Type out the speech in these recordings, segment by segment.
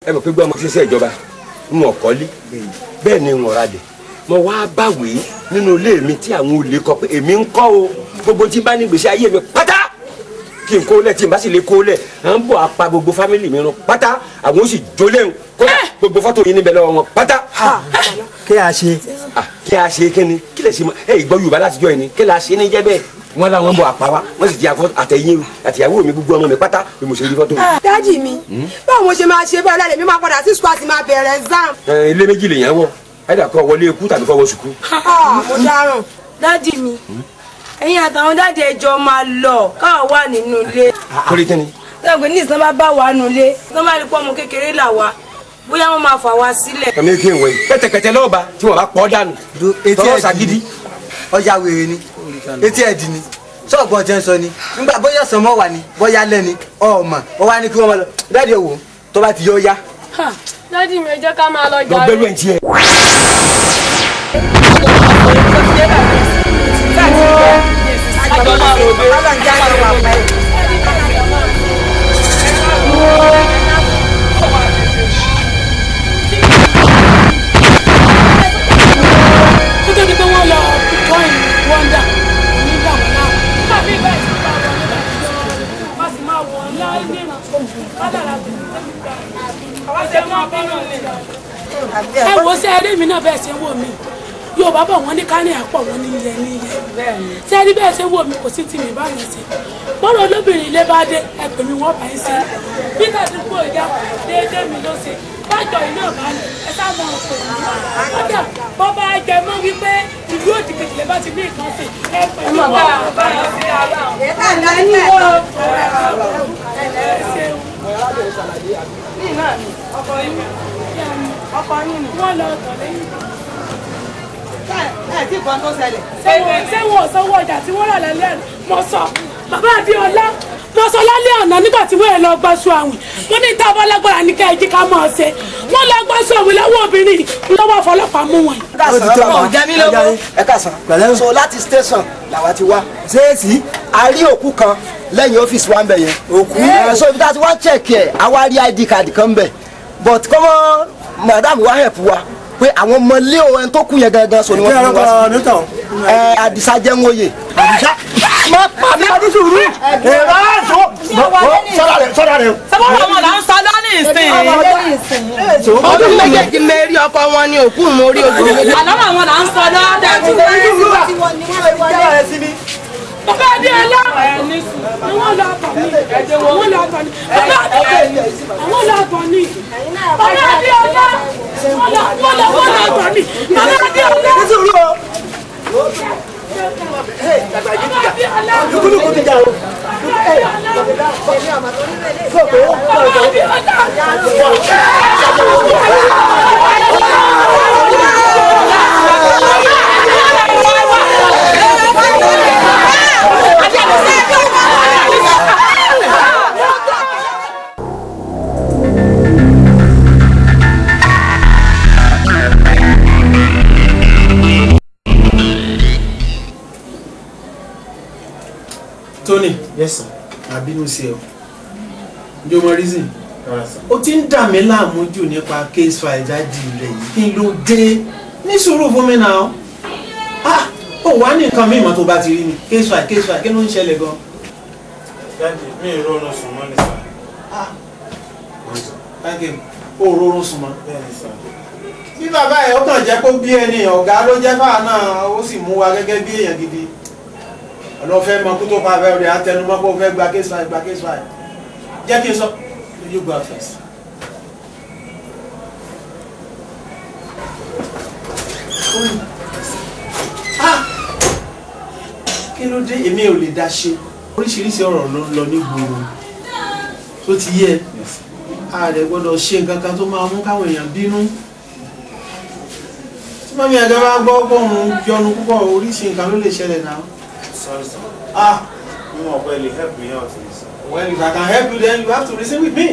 Ẹ mọ̀ pé gbọ́ ọmọ ṣiṣẹ́ ìjọba ń wọ̀n kọ́lé bẹ́ẹ̀ ni ń wọ̀n radẹ̀. Mo wá báwèé nínú ilé mi tí àwọn olè kọ pé èmi ń kọ́ o, gbogbo tí bá ní gbèsè ayé mi pátá kí n kó lẹ̀, tí n bá sì lè kó lẹ̀ à ń bọ̀ apá gbogbo fámìlì mi run pátá, àwọn ó sì jólé ń kódà gbogbo fọ́tò yìí níbẹ̀ lọ́wọ́ wọn pátá. Kí a ṣe. Kí a ṣe kí ni kí lè ṣe mọ ẹ ìgbọ́ Yorùbá látijọ́ yìí ni kí la ṣe ní jẹ́ bẹ́ẹ̀. Wọ́n láwọn bọ̀ àpá wa, wọ́n sì ti àtẹ̀yìn àtìyàwó mi gbogbo ọmọ mi pátá bí mo ṣe rí fọ́tò. Dájì mi, báwo mo ṣe máa ṣe bẹ́ẹ̀ lálẹ́ mi máa padà sí squat máa bẹ̀rẹ̀ exam. Ilé méjì lèèyàn wọ, ẹ̀dà kọ́ wọlé ikú tàbí kọ́ wọ sùkú. Mo dáràn. Dájì mi, ẹ̀yin àtàwọn dájì ẹjọ́ máa lọ káà wà nínú ilé. Torí kí ni? Sọ́gbẹ́ ní ìsàn bá bá wà nínú ilé, wọ́n máa rí pọ́ ọmọ kékeré là wá, bóyá wọ́n máa fà wá sílẹ̀. Ẹ̀mí kí n wẹ̀ kẹ́tẹ̀kẹ́tẹ̀ lọ́ọ̀bà tí wọ́n bá pọ̀ dànù. Tọ́lọ́ ṣàgídí. Ọjà wèrè ni, etí ẹ̀ dì ni, sọ́ọ̀gbọ́n jẹ́ ń sọ ni, nígbà bóyá ọ̀sán mọ́ wà ni, bóyá lẹ́ ni, ọ̀ọ́mà, wọ́n wá ní kí wọ́n máa lọ. Dáàdì ẹ̀ wò, tó bá ti yọ ya. Dáàdì mi, ẹ jẹ́ ká máa lọ jàre. Lọ gbẹ́rù ẹ̀ ń tiẹ̀. Kó tó di pé wọ́n lọ join Wonder nígbà wọn náà tàbí báyìí tí wọ́n bá wọlé báyìí wọ́n sì máa wọ̀ ọ́ níran kádàrà àwọn ṣe máa bínú lè. Ẹ wo ṣe eré mi náà bẹ́ẹ̀ ṣe wò mí, Yorùbá bọ̀ wọ́n ní ká ní àpọ̀ wọn ní ilẹ̀ ní ilẹ̀ ṣe rí bẹ́ẹ̀ ṣe wò mí kò sí tì mí báyìí ṣe bọ́ọ̀lù olóbìnrin ilé bá dé ẹ pè mí wọ́n bá ń ṣe Peter ti kú ìyá déédéé mi ló ṣe bájọ iná balẹ̀ ẹ sá mọ ọ̀pọ̀ mi kódà bọ́ bá jẹ mọ́ wípé ìlú òdì kejì lè bá ti ní nǹkan ṣe ẹ pè mí wọ́n bá ń ṣe. Wọ́n lọ tọ̀ lẹ́yìn. Ẹ tí kan tó ṣẹlẹ̀. Ṣé wọn ò sanwó ọjà tí wọ́n rà lálẹ́ àná? Mo sọ bàbá Adéọlá, mo sọ lálẹ́ àná nígbà tí wọ́n lọ gbaṣọ àwìn, wọ́n ní ìta bọ́lágbára ní ká ẹ jí ká máa ṣe. Wọ́n lọ gbaṣọ àwìn lọ́wọ́ obìnrin lọ́wọ́ àfọlọ́pàá mú wọn. Ẹ káàsán, so láti station làwa ti wá. Ṣé èsì? A rí òkú kan lẹ́yìn ọ́fíìsì wa ń bẹ̀ yẹn. Òkú? So ibi tá a ti wá check ẹ̀, a wá rí ID card kan bẹ̀. But kọ́mọ́ madam wa help wa pé àwọn ọmọ ilé o ẹni tó kú yẹn gangan sọ ni wọ́n fi wá sí. Ẹ Àdìsá Jẹ́nwóyè. Àdìsá má pa mí. Àdìsá sùúrù. Èrò àìsàn sọ́ra rẹ̀ sọ́ra rẹ̀. Sọ́wọ́n àwọn là ń sọ lọ́nà ìsìn. Ọdún méjèèjì mẹ́rí ọkọ wọn ni òkú mú orí ojú. Àlọ́ àwọn là ń sọ lọ́dà. Bàbá Adéọlá, àwọn lọ àtọ̀ ni, àwọn lọ àtọ̀ ni, bàbá Adéọlá, àwọn lọ àtọ̀ ni, bàbá Adéọlá, wọ́n lọ àtọ̀ ni, bàbá Adéọlá. Lukuluku ti jà o. Tony. Yes sir. Má bínú sí ẹ o. Ǹjẹ́ o mọ reason? O ti ń dà mí láàmú jù nípa case file jáde rẹ̀ yìí. Kí ló dé? Ní sùúrù fún mi náà. Ah! Ó wà ní nǹkan mímọ́ tó bá ti rí mi. Case file, case file, kí ló ń ṣẹlẹ̀ gan? Daddy, mi ì rọrùn sùn mọ́ ni sir. Ah! Thank you. Ó rọrùn sùn mọ́. Bẹ́ẹ̀ni sir. Bí bàbá ẹ̀ ó kàn jẹ́ kó bí ẹni ọ̀gá ló jẹ́ fáà náà, ó sì mú wa gẹ́gẹ́ bí èèyàn gidi. Ọlọ́run fẹ́ mọ kú tó pa abẹ́ rẹ̀ àtẹnumọ́ kó fẹ́ gba case file, gba case file. Jẹ́ kí n sọ, you go out first. Ah! Kí ló dé? Èmi ò lè dá ṣe. Oríṣiríṣi ọ̀rọ̀ ló ń lọ ní gbòòrò. Tó ti yẹ, ààrẹ gbọ́dọ̀ ṣe nǹkan kan tó máa mú káwọn èèyàn bínú. Tí mọ́mí ẹ̀gá bá gbọ́ pé òun yọnu púpọ̀, oríṣi nǹkan ló lè ṣẹlẹ̀ náà. Sorry, sir. Ah! Mo mọ̀ pé ẹ lè help me out ni, sir. Well, if I can help you, then you have to reason with me.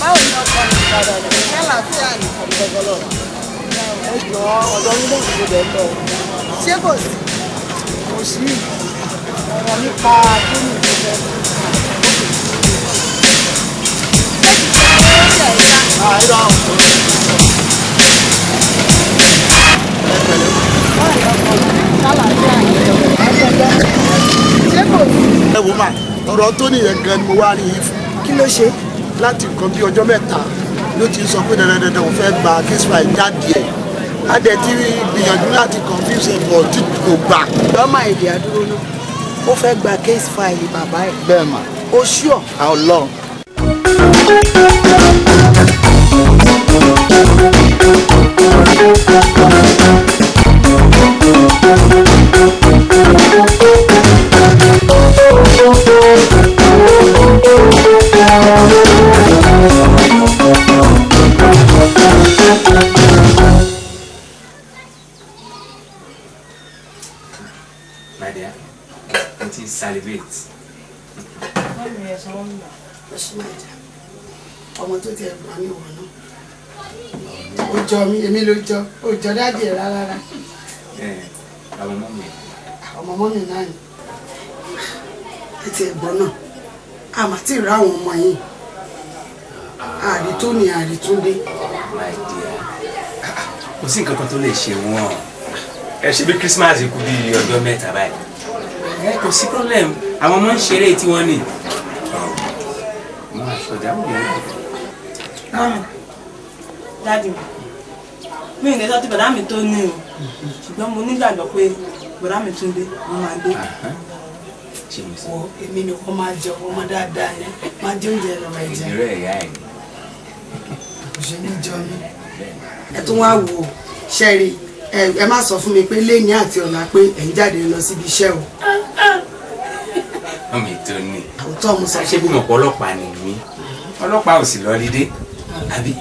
Báwo ni ọkọ mi padà ní? Ṣé àlàáfíà ni? Ẹ jọ ọ̀dọ̀ yín lóhùn tó bẹ̀ lọ. Ṣé kò sí? Kò sí. Ọ̀rọ̀ nípa kíni tó fẹ́. Ẹ wo máa ọ̀rọ̀ tó nìyẹn gan ni mo wá rí yín fún. Kí ló ṣe? Láti nǹkan bí ọjọ́ mẹ́ta ló ti sọ pé dandandandan òun fẹ́ gba case file jáde ẹ̀. A dẹ̀ ti gbìyànjú láti confuse ẹ̀ bọ̀ tí kò gbà. Lọ́mọ èdè àdúró náà, ó fẹ́ gba case file bàbá ẹ̀. Bẹ́ẹ̀ mà. Ó ṣùọ̀. Ọlọ́run. My dear, it is salivate. Ọmọ tó ti ẹ̀gbọ́n ní ìwọ náà. Ó jọ mi, èmi ló jọ, ó jọ dáàdì ẹ̀ rárá. Àwọn ọmọ mi. Ọmọ ọmọ mi náà ni. Ẹ ti ẹ̀gbọ́n náà, a mà ti rá àwọn ọmọ yìí. Àrítún ni Àrítúndé. My dear, kò sí nǹkan kan tó lè ṣe wọ́n. Ẹ ṣe bí Christmas kú bí ọjọ́ mẹ́ta báyìí. Ẹ kò sí problem, àwọn ọmọ ń ṣeré tí wọ́n ní. Mo àṣọjà wò lè. Mọ́mí, dáàdì mi ò lè sọ tí bọ̀dá mi tó ní o, ṣùgbọ́n mo nígbàgbọ́ pé bọ̀dá mi Túndé wọ́n máa dé. Wo èmi ni wọ́n máa jẹ ọmọ dáadáa ni, máa jẹ oúnjẹ lọ máa jẹ. Ìrẹ́ ẹ̀yà ẹ̀ ni. Kò ṣe ní jọ mí. Ẹ tún wá wò ó, ṣẹ́rí, ẹ má sọ fún mi pé léyìn àti ọ̀la pé ẹ̀ ń jáde lọ síbi iṣẹ́ o. Mọ́mí tó ní. Òótọ́ mo sọ. Ṣé bí mo pọ̀ ọlọ́pàá ni mí? Ọlọ́pàá ò sì lọ lídé, àbí?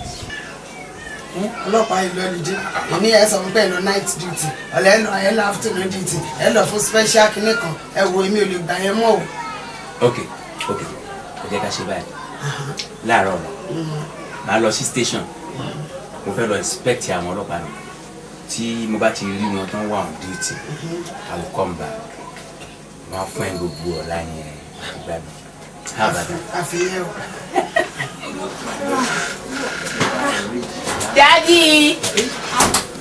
Ọlọ́pàá ìlú ọlùdí òní ẹ sọ fún pé ẹ lọ night duty, ọ̀lẹ́ ẹ lọ ẹ lọ afternoon duty, ẹ lọ fún special kinní kan, ẹ wo èmi ò lè gbà yẹn mọ́ o. Ok, ok, ẹ jẹ́ ká ṣe báyìí. Láàárọ̀ ọ̀la, màá lọ sí station, mo fẹ́ lọ inspect àwọn ọlọ́pàá mi. Tí mo bá ti rí wọn tán wà on duty, I will come back. Wọ́n á fún ẹ gbogbo ọ̀la yẹn gbàgbé. How about that? Àfihàn o. Daddy!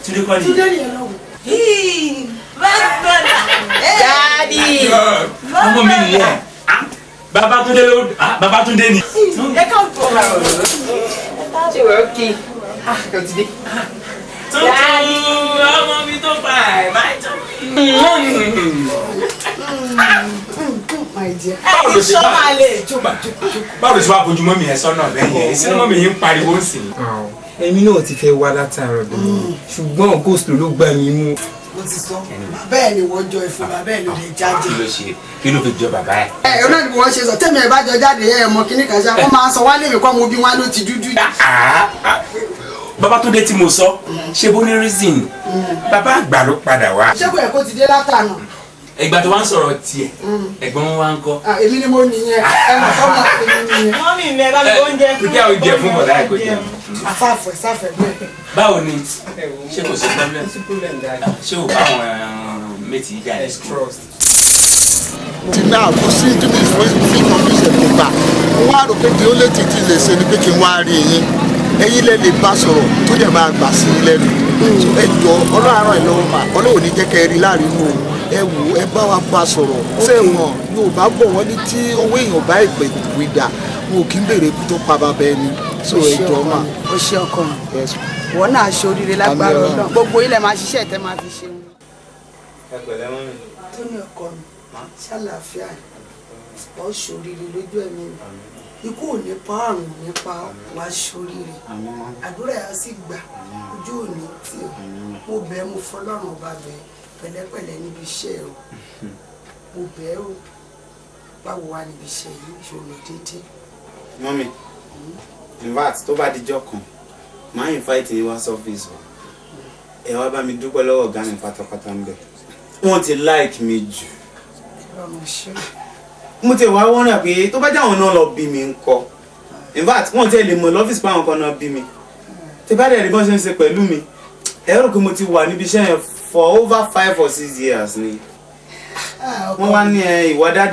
Túndé kọ́ ni. Túndé ni ẹ lọ́wọ́. Daddy! Ọmọ mi nìyẹn. Babátúndé ló Babátúndé ni. Ẹ kàn bọ̀. Ṣé wọ́n kí? Kò ti dé. Tuntun ọmọ mi tó fà ẹ̀ máa tó. My dear. Báwo ló ṣe báwo ló ṣe wá fojú mọ́mì ẹ sọ́nà bẹ́ẹ̀ yẹn? Ìsinú mọ́mì yìí ń pariwo ń sìn. Èmi náà ti fẹ́ wá látàárọ̀ bẹ́ẹ̀ ṣùgbọ́n ghost ló gbà mí mú. Mo ti sọ, bàbá ẹ̀ ni wọ́n jọ ìfún bàbá ẹ̀ ló lè jáde. Kí ló ṣe? Kí ló fi jọ bàbá ẹ̀? Ẹ ẹ náà ni wọ́n ṣe sọ, tẹ́mi ẹ̀ bá jọ jáde ẹ̀ mọ kíní kan ṣá, wọ́n máa ń sọ wálé mi kọ́ mo bí wọ́n ló ti dúdú. Babátúndé tí mo sọ, ṣe bó ní reason? Bàbá àgbà ló padà wá. Ṣé kò yẹ kó ti dé látànà? Ìgbà tó wá ń sọ̀rọ̀ tiẹ̀, ẹ̀gbọ́n wa ń kọ́. Èmi ni mo nìyẹn, ẹ mọ̀ tọ́ mọ̀ èmi nìyẹn. Mọ́mí mi ẹ bá mi oúnjẹ fún. Kíkẹ́ oúnjẹ fún bọ̀dá ẹ̀ kò jẹun. Sáfẹ̀ sáfẹ̀ bẹ́ẹ̀. Báwo ni? Ṣé kò sí problem? Ṣé o bá àwọn méjì yìí jà ní school? Ti náà kò sí tí mi fi confuse kò gbà. Mo wá rò pé kí ó lè tètè lè ṣe ni pé kí n wá rí yín. Ẹ̀yin lẹ lè bá sọ̀rọ̀ tó dẹ̀ máa gbà sí i lẹ́nu. Ẹ jọ Ọlọ́run àrùn ẹ̀ lọ́wọ́ mà Ọlọ́run ò ní jẹ́ kẹ́ ẹ rí láàrin inú o. Ẹ wò ẹ bá wa bá sọ̀rọ̀. Sẹ́wọ̀n Yorùbá bọ̀ wọ́n ní tí owó èèyàn bá ìpè ìdá wọn ò kí ń béèrè ikú tó pa bàbá ẹni. So ẹ jọ mà. O ṣe ọkọ mi. Wọ́n náà ṣe oríire lágbára Ọlọ́run. Gbogbo ilẹ̀ máa ṣiṣẹ́ tẹ́ máa fi ṣe wọn. Ẹ pẹ̀lẹ́ mọ́mì. Tó ní ọkọ mi, ṣàlàáfíà ọ ṣoríire lójú ẹ̀mí mi. Ikú ò ní pa àrùn ò ní pa wá ṣoríire. Àdúrà yà sì gbà ojú ò ní tì ọ́. Mo bẹ̀ mo fọlọ́run ọba bẹ̀ pẹ̀lẹ́pẹ̀lẹ́ níbi iṣẹ́ o. Mo bẹ̀ o. Báwo wá níbi iṣẹ́ yìí ṣòro déédéé? Mọ́mì, in fact tó bá dijọ́ kan, máa invite yín wá sọ́fíìsì wa. Ẹ wá bá mi dúpẹ́ lọ́wọ́ ọ̀gá mi pátápátá ń bẹ̀. Wọ́n ti like mi jù. Mo ti wá wọ́nà pé tó bá jáwọn náà lọ bí mi ń kọ́. In fact, wọ́n ti lè mọ̀ lọ́fíìsì pé àwọn kan náà bí mi. Tí bá dẹ̀ rí bọ́n ṣe ń ṣe pẹ̀lú mi, Ẹ rò pé mo ti wà níbi iṣẹ́ yẹn for over 5 or 6 years ni. Wọ́n wá ní ẹ ìwà daddy.